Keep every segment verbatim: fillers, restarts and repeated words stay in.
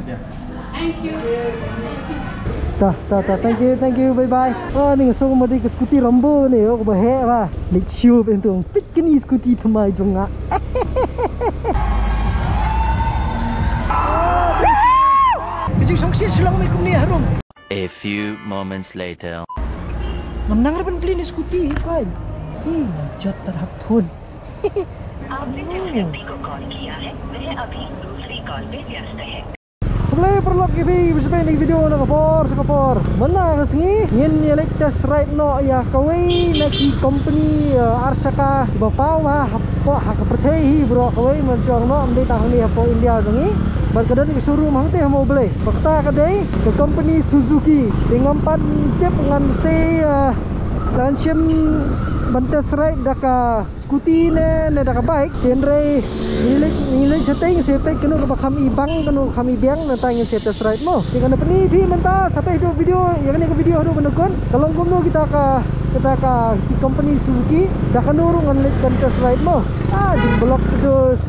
Thank you. Ta, ta, ta, thank you, thank you, bye bye. Ah, ni nga song ma dei ka scooty Rambo ni, oh, ba heh ba. Lik shup entu, pit kini scooty thymmai jong nga. Ka jingsngewsih shlong me kumne harum. A few moments later. Ngam nang re ban plie ni scooty hi kai. Hi, jot tar hap phone. आपने जिस व्यक्ति को कॉल किया है, वह अभी दूसरी कॉल पे व्यस्त है। Khublei paralok ïa phi ba sngewbha ïa kane ka video na ka por sha ka por. Mynta ka sngi ngin ïa leit test ride noh ïa kawei na ki company, eh, arshaka ba paw bha hapoh ha ka pyrthei hi baroh kawei, ym shym ong noh ym dei tang hangne hapoh India jong ngi. Bad ka don ka showroom hangtei ha Mawblei. Bad kata ka dei ka company Suzuki. Te ngam pat tip, ngan sa, eh, ngan shim ban test ride da ka scooty ne, ne da ka bike. Hynrei ngi leit, ngi leit shatei ngin sa peit kano kaba kham i bang, kano kham i biang, nangta ngin sa test ride mo. Te ngan pyni ïa phi mynta sa peit haduh video, ïa kane ka video haduh ban da kut. Ka long kumno kita ka, kita ka company Suzuki, da kano ruh ngan leit ban test ride mo. Ah, jingblok kudus.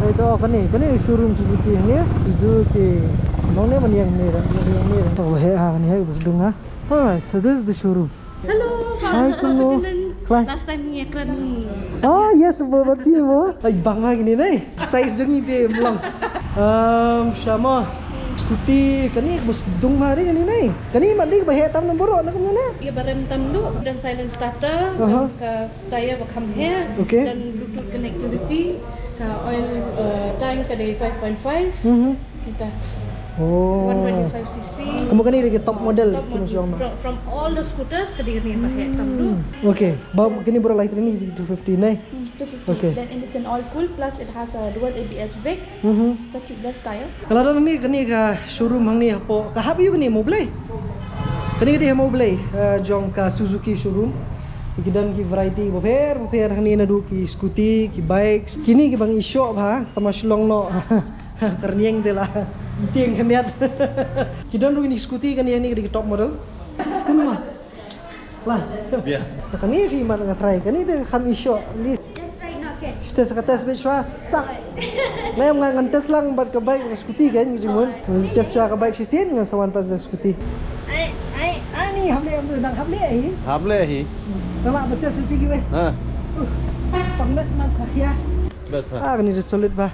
Ai to kane, kane showroom Suzuki hangne. Suzuki. Nong ne ban ïeng ne, ban ïeng ne. Oh, heh ha kane, heh ba sdang ha. Alright, so this is the showroom. Hello, hi, Pak. Kumno? Last time ngi kren. Ah, yes, ba, ba, phi mo. Ai, bang ha kine nei. Size jong ngi te mlong. Um, shama. Scooty kane ba sdang ma re kane nei. Kane ma dei ba heh tam na baroh na kumno ne? Ïa ba rem tam duh, don silent starter, aha, don ka tyre ba kham heh, okay, don Bluetooth connectivity, ka oil, uh, tank ka dei five point five. Mhm. Kita. Oh. One twenty-five C C. Kumba kane dei ka top model, top model. From, from all the scooters, ka dei kane ba heh tam duh. Hmm. Okay. Ba kane baroh lai trini two fifty nei. Hmm, two fifty. Okay. Then it is an oil cool, plus it has a dual A B S brake. Mhm. It's a tubeless tyre. Ka la don hangne kane ka showroom hangne hapoh. Ka hap ïa u kane Mawblei. Kane ka dei ha Mawblei, eh, jong ka Suzuki showroom. Ki don ki variety bapher bapher hangne, naduh ki scooty, ki bikes. Kine kiba ngi shoh bha, tang ma shlong noh. Kyrnieng te la. Tieng khyndiat. Ki don ruh kine scooty, kane, kane ka dei ka top model. Kumno ma? Lah. Ïa. Kane phi man nga try. Kane te kham i shoh. Test ride noh, okay. Test ka test bit shuwa sak. Ngan, ngan test lang bad ka bike, ka scooty kan, ka jingmut. Ngan test shuwa ka bike shisien, ngan sa wan pas da scooty. Ai, ai, ani hap leh, hap leh hi. Hap leh hi. Tang lah ba test ïa phi kiwei. Ha. Uh, tang met man sa khia. Best ha. Ah, kane dei solid bha.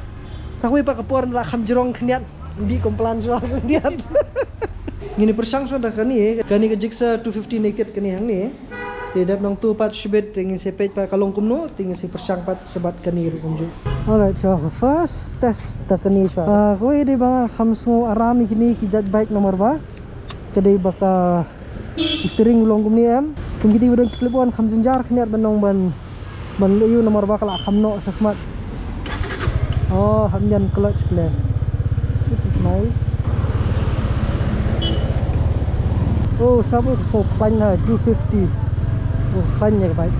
Tang wei pat ka por la kham jrong khyndiat. Dei komplan shuwa khyndiat. Ngin ïa pyrshang shuwa da kane, kane ka Gixxer two fifty naked kane hangne. Te dep nangta pat shibit te ngin sa peit pat ka long kumno, te ngin sa pyrshang pat shaphang kane ruh kumjuh. Alright, so first test da kane shuwa. Ah, kawei de ba nga kham sngew aram ïa kine ki jait bike namar ba ka dei ba ka u steering u long kumne em. Kum kiti ba don clip on kham jynjar khyndiat ban long ban, ban leh ïa u namar ba ka la kham noh shakhmat. Oh, hap ñion clutch plate. This is nice. Oh, sngap u ka sngewkhlaiñ ha two fifty. Oh, khlaiñ ïa ka bike.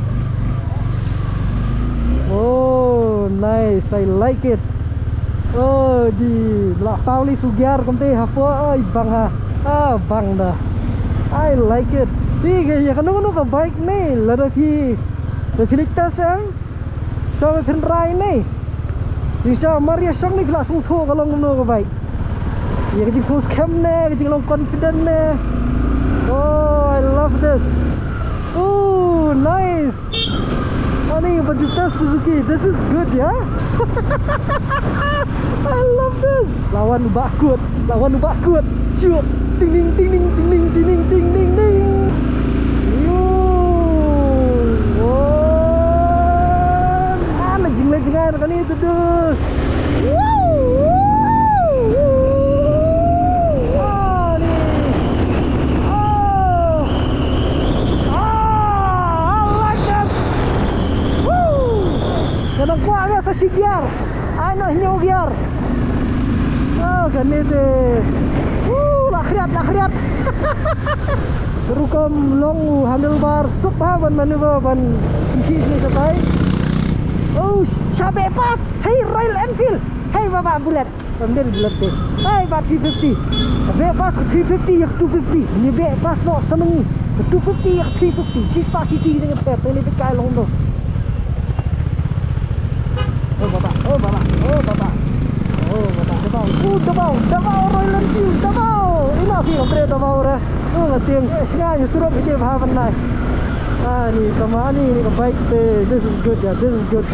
Oh, nice. I like it. Oh, dei la paw lei shu gear kumte hapoh, ai bang ha. Ah, bang da. I like it. Dei ka ïa kano kano ka bike ne lada phi, lada phi leit test em. Shuwa ba phin rai ne. Jingshisha mar ïa shong ne phi la sngewthuh ka long kumno ka bike. Ïa ka jingsngewskhem ne, ka jinglong confident ne. Oh, I love this. Oh, nice. Ani ba ju test Suzuki. This is good, yeah? I love this. La wan u Bah Kut. La wan u Bah Kut. Shuh. Ting ding, ting ding, ting ding, ting ding, ting ding, ting. Yo. Oh. Ah, la jingleh jingai na kane. Kudus. Woo! Woo! Ani. Oh. Ah, I like this. Woo! Nga dang kwah nga sa shi gear. Ai noh hynñiew gear. Oh, kane te. Woo, la khriat, la khriat. Ka rukom long u handlebar suk bha ban maneuver ban pynkhih sha tai. Oh, sha beh pass. Hei, Royal Enfield. Hei, Baba Bullet. Kan dei Bullet te. Hei, ba three fifty. Beh pass ka three fifty ïa ka two fifty. Ngi beh pass noh sa ma ngi. Ka two fifty ïa ka three fifty. Shispah C C jingpher. Te ne bit kai long to. Oh, Baba. Oh, Baba. Oh, Baba. Oh, Baba. Bang, u da bau, da bau Royal Enfield, da bau. Ina phi ka pre da bau re. U la tieng. Snga yu surok ide bha ban nai. Ani tama ani ni ka bike te. This is good, yeah, this is good.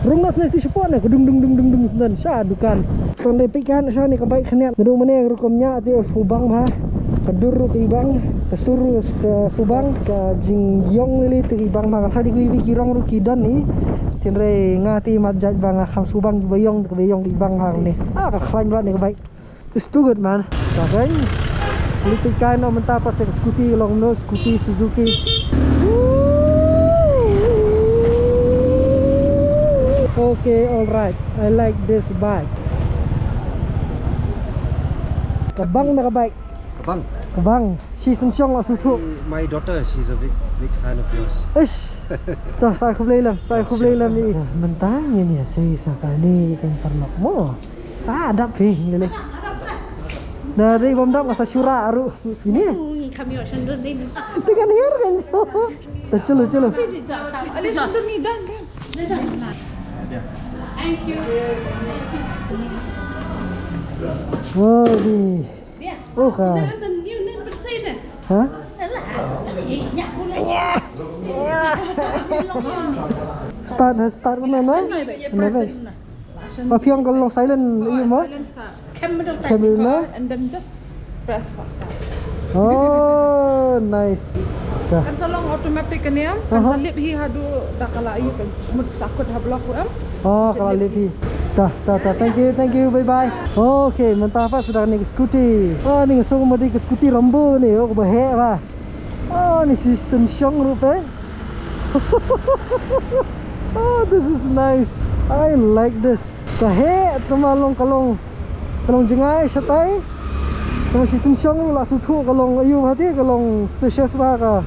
Rung nas nes ti support ne, dung dung dung dung dung senden sha dukan. Tang dei pikan sha ni ka bike khniat. Dung mane rukom nya ti subang bha. Ka dur ru ki bang, ka sur ru ka subang, ka jingyong lili ti ki bang bha. Ka thadi ki bi ki rong ru ki don ni. Tin re nga ti mat jaj bang kham subang ki bayong, ki bayong ki bang bha ni. Ah, ka khlain rat ni ka bike. It's too good, man. Ka khlain. Ni ti kai no mynta pas ka scooty long no, scooty Suzuki. Okay, all right. I like this bike. Ka bang na ka bike. Bang. Ka bang. Shi shen shong la su thu. My daughter, she's a big, big fan of yours. Ish. Toh, sa khublei lem, sa khublei lem ni. Mynta ngi ni sa sa ka ni kan parnok mo. Ah, dap phi ni le. Da ri bom dap masa syura aru. Ini. Ngi kami wa shendur ni. Tekan hiar kan. Dah chulu chulu. Ali shendur ni dan. Thank you. Oh, di. Oh, ka. Ha? Start, start na na. Na na. Ma phi ong ka long silent ïa mo? Silent start. Camera. Camera. And then just press start. Oh, nice. Dah. Kan sa long automatic kan ïa? Kan sa lip hi haduh da ka la ïa kan. Mut sakut ha block em. Oh, ka la lip hi. Dah, dah, dah. Thank you, thank you. Bye bye. Okay, mynta pat sa da ni ka scooty. Ah, ni song ma di ka scooty Rambo ni. Oh, ka ba heh ba. Ah, ni shi shen shong ruh phi. Oh, this is nice. I like this. Ka heh, tama long ka long, ka long jngai shatai. Tama shi shen shong ruh la su thu ka long ayu ba ti ka long spacious ba ka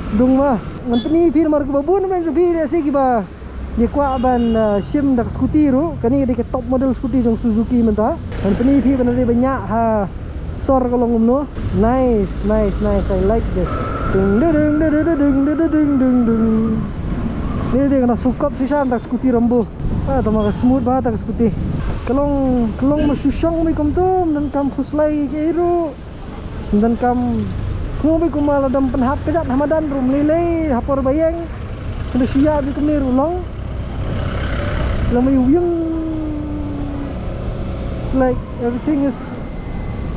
sdung ba. Ngan pyni phi namar ka ba bun namar phi da si ki ba. Ngi kwah ban, uh, shim da ka scooty ruh, kane ka dei ka top model scooty jong Suzuki mynta. Ban pyni phi ban dei ban ñiah ha sor ka long kumno. Nice, nice, nice. I like this. Ding ding ding ding ding ding ding ding ding ding. Ni dei ka na sukop shisha da ka scooty Rambo. Ah, tama ka smooth ba da ka scooty. Ka long, ka long ma shu shong mi kumto, ngan kam khuslai ki ruh. Ngan kam sngew beit kumba la dam pynhap kjat ha madan ruh mlei lei ha por ba ïeng. Sngewbha shu ïa beit kumne ruh long. La mai ïeng. It's like everything is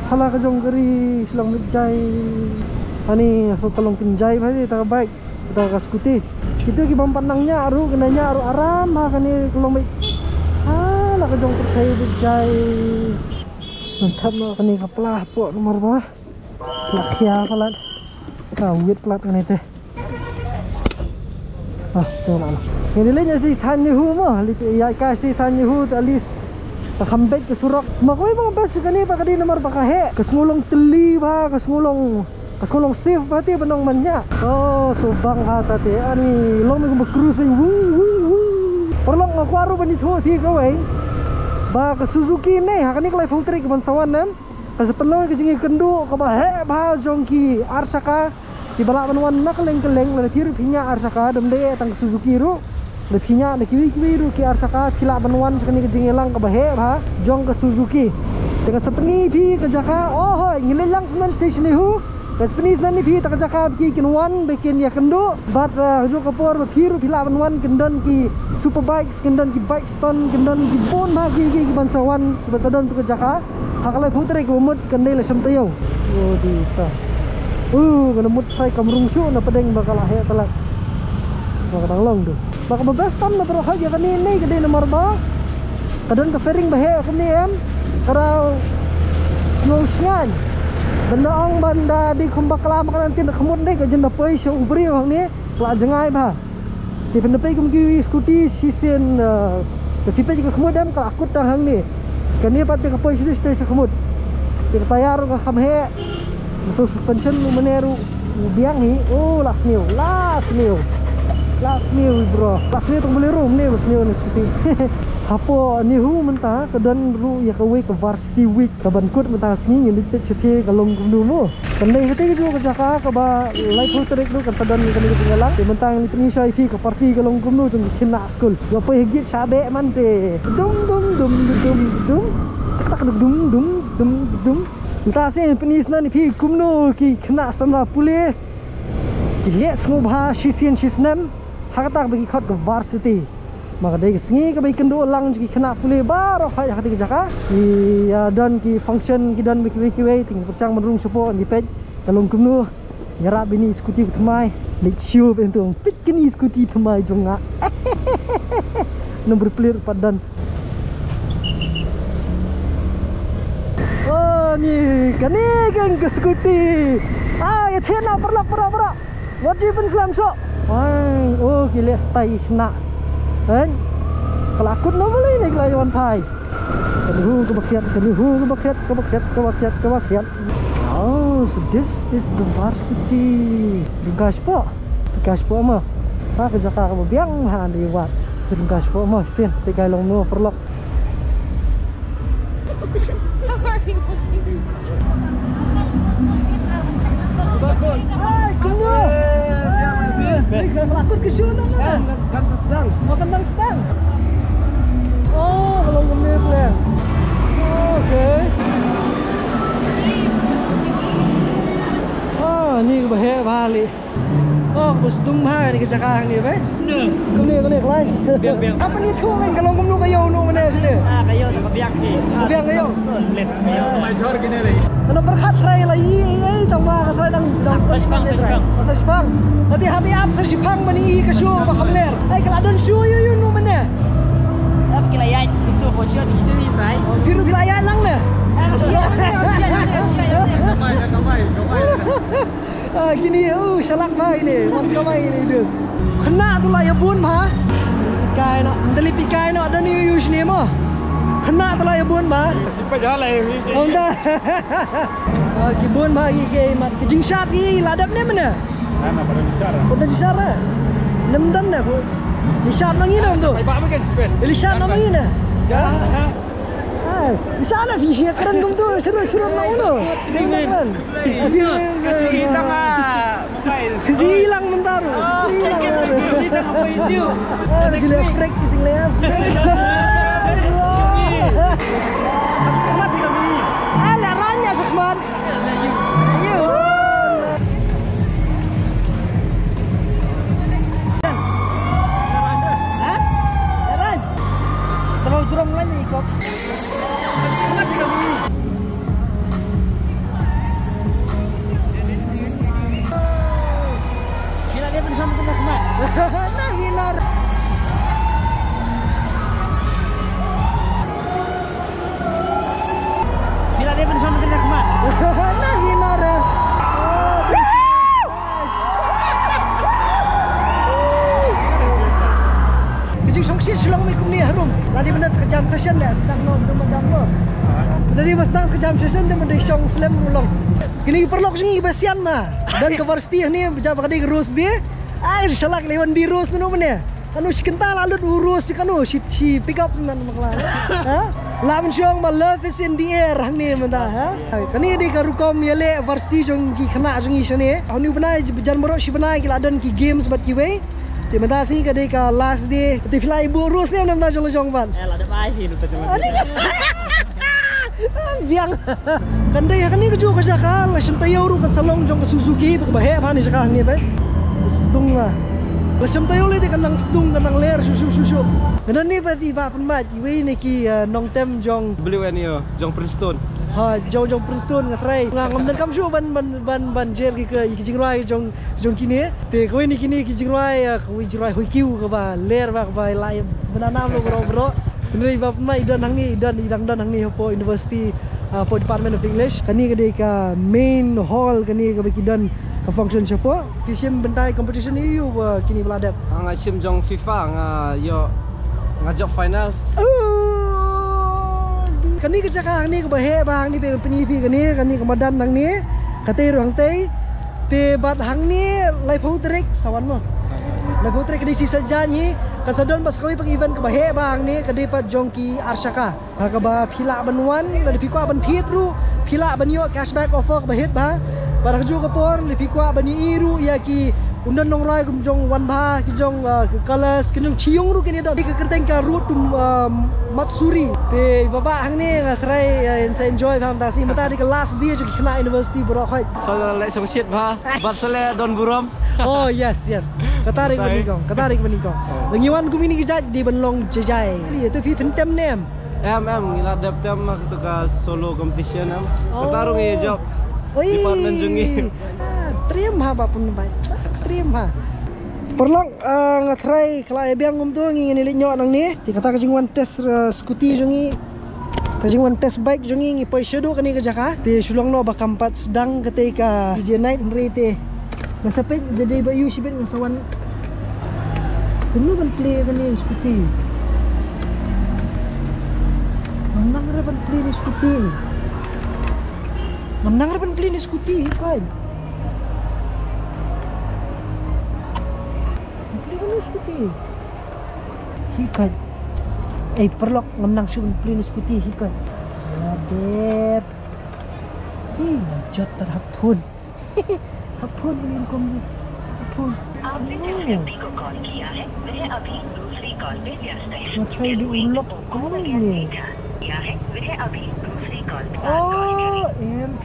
hala ka jong ka ri shlong mit jai. Ani so ka long kin jai ba ta ka bike, ta ka scooty. Kita ki bym pat nang ñiah ruh, kane ñiah ruh aram ha kane ka long beit. Hala ka jong ka thei beit jai. Ngan thap noh kane ka pla hapoh namar ba la khia palat. Ka wit palat kane te. Ah, to na. Ngi leit ïa shi than ni hu mo, leit ïa ka shi than ni hu ta lis. Ka kham beit ka surok. Ma kawei ba best kane ba ka dei namar ba ka heh. Ka sngewlong tylli ba, ka sngewlong Ka sngewlong safe ba te ba nong man ñiah. Oh, so bang ha ta te ani long me kumba cruise me. Woo, woo, woo. Paralok nga kwah ruh ban ïathuh ïa phi kawei ba ka Suzuki ne ha kane ka laiphew tarik ban sa wan em. Ka sa pynlong ka jingïakynduh kaba heh bha jong ki ar shaka kiba lah ban wan na kylleng kylleng lada phi ruh phi ñiah ar shaka dam dei tang ka Suzuki ruh. Da phi ñiah da kiwei kiwei ruh ki ar shaka phi lah ban wan sha kane ka jingïalang kaba heh bha jong ka Suzuki. Te ngan sa pyni phi ka jaka, oh hoi, ngi leit lang sha station Ehu. Ngan sa pyni sha phi ta ka jaka ba ki kin wan ba kin ïakynduh. Bad, eh, ha ka por ba phi ruh phi lah ban wan kin don ki super bikes, kin don ki bike stunt, kin don ki bun bha ki, ki, ki ban sa wan, ki ban sa don tu ka jaka. Ha ka laiphew tarik kaba mut kan dei la shim taïew. Oh, di ta. Uh, kan mut phai kam rung shuh na pdeng ba ka la heh palat. Ba ka dang long tu. Ba kaba best tam na baroh ha ïa kane ne ka dei namar ba ka don ka fairing ba heh kumne em. Ka dei snow shngain. Ban da ong ban da dei kum bakla ma ka dang tin da khmut ne ka jin da poi sha u briew hangne. Ka la jngai bha. Te pynda peit kum ki scooty shisien, eh, te phi peit ka khmut em ka la kut tang hangne. Kane pat te ka poi shisien sha khmut. Te ka tayar ruh ka kham heh. Ka suspension ruh mane ruh u biang hi. Oh, la sniew, la sniew. La sniew bro. La sniew tang Bolero mane ba sniew ne scooty. Hapoh NEHU mynta ka don ruh ïa kawei ka Varsity Week, kaban kut mynta ka sngi. Ngin ïa peit shathie ka long kumno mo. Kan dei ha katei kajuh ka jaka kaba laiphew tarik ruh kan sa don kane ka jingïalang. Te mynta ngin ïa pyni sha ïa phi ka party ka long kumno jong ki khynnah skul. Ïoh poi ha gate shah beh man te. Dum dum dum dum dum. Tak tak dum dum dum dum. Mynta sngi ngin pyni sha ïa phi kumno ki khynnah samla pule ki leh sngewbha shisien shisnem ha kata kaba ki khot ka Varsity. Ma ka dei ka sngi kaba ïakynduh lang jong ki khynnah pule baroh ha katei ka jaka. Ki, ah, don ki function, ki don kiwei kiwei, te ngin pyrshang ban rung shapoh, ngin peit ka long kumno. Ïarap bad ine i scooty ba thymmai. Leit shuh ba yntung, peit kane i scooty thymmai jong nga. Number plate pat don. Oh, ni, kane ka, ka scooty. Ah, ïa thied na, paralok, paralok, paralok. Wat ju pynslem shuh. Wai, oh, ki leh style khynnah. Kan? Ka la kut na balei ne ka la ïa wan phai. Kane hu kaba khiat, kane hu kaba khiat, kaba khiat, kaba khiat, kaba khiat. Oh, so this is the Varsity. Dang kai shapoh. Dang kai shapoh mo. Ha ka jaka kaba biang ha, dei wat. Dang kai shapoh mo, sien, dang kai long mo, paralok. Hai, kumno? Eh, biang, biang. Eh, ka la kut ka shuh na, na. Kan, kan sa sdang. Oh, kan dang sdang. Oh, ka long kumne pule. Okay. Ah, ni kaba heh bha lei. Oh, kaba sdang bha kane ka jaka hangne ba. Kumne, kumne, kumne, khlaiñ. Biang, biang. Hap ban ïathuh, ka long kumno, ka ïew no mane shisha? Ah, ka ïew, ka biang hi. Ka biang ka ïew. Let ka ïew. Mai jhor kine lei. Kane pyrkhat trai la ïohi, ei, tang ba ka trai dang, dang. Sa shipang, sa shipang. Sa shipang. Hati hap ïa ap sa shipang ban ïohi ka shuh ba kham ler. Ei, ka la don shuh ïoh ïoh no mane. Ap ki la ïaid, itu ko shuh di itu ni trai. Phi ruh phi la ïaid lang ne. Ah, ka shuh. Kamai, kamai, kamai. Ah, kine, uh, shalak bha ine, wan kamai ine, dus. Khynnah to la ïa bun bha. Phi kai noh, ym da lei phi kai noh, da ni ïa u shane mo. Khynnah to la ïa bun bha. Sipa jala ïa phi. Ym da. Ah, ki bun bha ki, ki mat. Ki jingshad ki la dep ne mane? Na, na, ba don jingshad. Ba don jingshad ne? Nym don ne, ba. Jingshad ma ngi dong to. Ba, ba, ba, ba. Jingshad ma ngi ne? Ya. Ai, isa na phi shi kren kumtu, shuh shuh na uno. Kren. Ka shi tang a mobile. Shi lang mynta ruh. Shi lang. Shi tang a video. Ah, ka jingleh freak, ka jingleh freak. Ala ranya sahmat. Bila dia pun sama kena kemat. Bila dia pun sama kena kemat. Ka jingsngewsih sha long mei kumne harum. Lada mynta sa ka jam session leh, sdang noh, mynta dang noh. Lada mynta sdang sa ka jam session, te mynta shong slem ruh long. Kine ki paralok jong ngi ba sian ma. Don ka varsity hangne, ba ka dei ka Rose Day. Ai, shalak lei wan die Rose nanu mane. Kano shi kynta la lut u Rose kano shi, shi pick up man makla. Ha? La mynshong ba love is in the air hangne mynta, ha? Ai, kane dei ka rukom ïaleh varsity jong ki khynnah jong ngi shane. Hynñiew bnai, jan baroh shi bnai ki la don ki games bad kiwei. Te mynta shi ka dei ka last day. Te phi la ïa buh Rose ne mynta jong la jong ban. Eh, la dep ai hi mynta jong la. Biang. Kan dei ha kane kajuh ka jaka la shim taïew ruh ka salon jong ka Suzuki ba heh bha ne jaka hangne ba. Sdung la. La shim taïew lei te kan nang sdung kan nang ler shuh shuh shuh shuh. Nga don ne ba dei ba pynbeit iwei ne ki, eh, nongtem jong W N U jong Princeton. Ha, jong jong Princeton nga trai. Nga ngam donkam shuh ban ban ban ban jer ki ka ki jingrwai jong jong kine. Te kawei na kine ki jingrwai, eh, kawei jingrwai Hoikiew kaba ler bha kaba la ïa bna nam lo bro bro. Kine ba pynbeit i don hangne, i don, i dang don hangne hapoh university, ah, hapoh Department of English. Kane ka dei ka main hall kane kaba ki don ka function shapoh. Ki shim bynta competition ïa u, ah, kine ba la dep. Ah, nga shim jong FIFA, nga ïoh, nga jop finals. Oh, kane ka jaka hangne kaba heh bha hangne ba pynïaid phi kane, kane ka madan hangne. Katei ruh hangtei. Te bad hangne laiphew tarik sa wan mo. Na ka trei ka dei shi saitjaiñ hi. Kan sa don pat sa kawei pat ka event kaba heh bha hangne, ka dei pat jong ki arshaka. Ha kaba phi lah ban wan, lada phi kwah ban thied ruh, phi lah ban ïoh cashback offer kaba hit bha. Bad ha kajuh ka por, lada phi kwah ban ïohi ruh ïa ki u nongrwai kum jong Wanbha, ki jong, uh, ki Colors, ki jong Chiyung ruh kin ïa don. Ka kyrteng ka Road to, um, Matsuri. Te ba ba hangne nga try, uh, in sa enjoy bha mynta shi, mynta dei ka last day jong ki khynnah university baroh khoit. Sa leh shongshit bha, bad sa leh don burom. Oh yes, yes. Kata ri ka banyngkong, kata ri ka banyngkong. Oh. Ngi wan kum kine ki jait dei ban long jajai. Ïa tu phi pyntem ne em? Em, em, ngi la dep tem ha kato ka solo competition em. Oh. Kata ruh ngi jop. Oi. Department jong ngi. Ah, trim ha ba pun bai. Trim ha. Paralok, ah, nga try ka la ïa biang kumto, ngi ngin leit ñiuh nangne. Te kata ka jingwan test, ah, scooty jong ngi. Ka jingwan test bike jong ngi, ngi poi shaduh kane ka jaka. Te shu long noh ba kam pat sdang katei ka P J night hynrei te ngan sa peit, da dei ba ïoh shibit ngan sa wan. Kumno ban plie kane scooty? Ngam nang re ban plie ne scooty. Ngam nang re ban plie ne scooty, kan. Ban plie kane scooty. Hi kan. Eh, paralok, ngam nang shuh ban plie ne scooty, hi kan. Ya dep. Ih, nga jot tar ha phone. Ha phone ni rukom ni. Ha phone. आपने जिस व्यक्ति को कॉल किया है, वह अभी दूसरी कॉल पे व्यस्त है। Nga try di unlock kumno ni. किया है, वह अभी दूसरी कॉल पे बात कॉल करें। Oh, M P.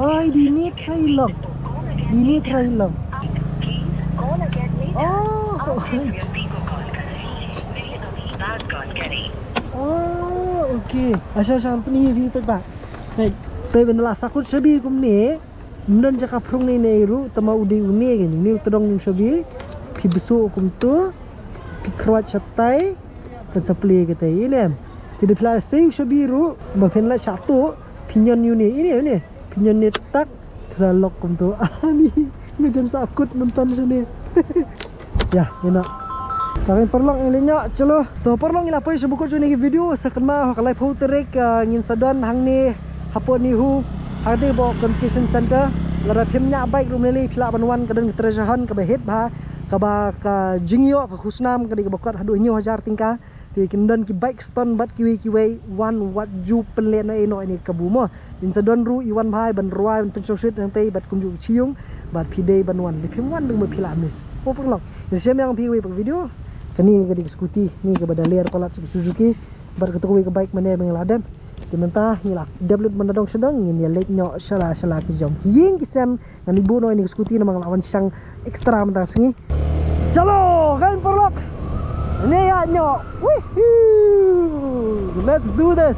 Ai, di ni try lock. Di ni try lock. Please call again later। Oh. आप जिस व्यक्ति को कॉल कर रहे हैं, वह अभी बात कॉल करें। Oh, okay. Asha, asha, pynïoh phi peit ba. Hei, peit ban la sakut shabi kumne. Ym don jaka phrung ne ne ruh, tama u dei une, une u tdong ne u shabi. Phi bsuh kumto. Phi khrwat shatai. Kan sa plie kata ine. Te da phi la sei u shabi ruh, ba phin la shah tuh, phi ñion une, ine, une. Phi ñion ne tak, ka sa lock kumto. Ani, nga jan sa kut mynta shane. Ya, ina. Tang paralok ngi leit ñiuh, chalo. To paralok ngi la poi sha ba kut jong kane ka video, sa kynmaw ha ka laiphew tarik, ah, ngin sa don hangne hapoh NEHU, ha kata ka Convocation Center. Lada phim ñiah bike ruh mynne phi lah ban wan, ka don ka treasure hunt kaba hit bha, kaba ka jingïoh ka khusnam ka dei kaba kot haduh hynñiew hajar tyngka. Te kin don ki bike stunt bad kiwei kiwei, wan wat ju pynleh noh ïa ine i kabu mo. Ngin sa don ruh i Wanbha ban rwai ban pynshong shuh hangtei bad kumjuh u Chiyung bad phi dei ban wan. Lada phim wan dang ba phi la miss. Mo paralok. Ngin sa ïa shem ïa phi wei pat ka video. Kane ka dei ka scooty, ne kaba da ler palat sha ka Suzuki. Bad kato kawei ka bike mynne ba ngi la dep. Te mynta ngi la dep lut mynta dong sha dong, ngin ïa leit ñiuh sha la sha la ki jong ki ïing ki sem. Ngan ïa buh noh ine ka scooty namar nga la wan shang extra mynta ka sngi. Chalo, kan paralok. Ine ïa ñiuh. Woohoo! Let's do this.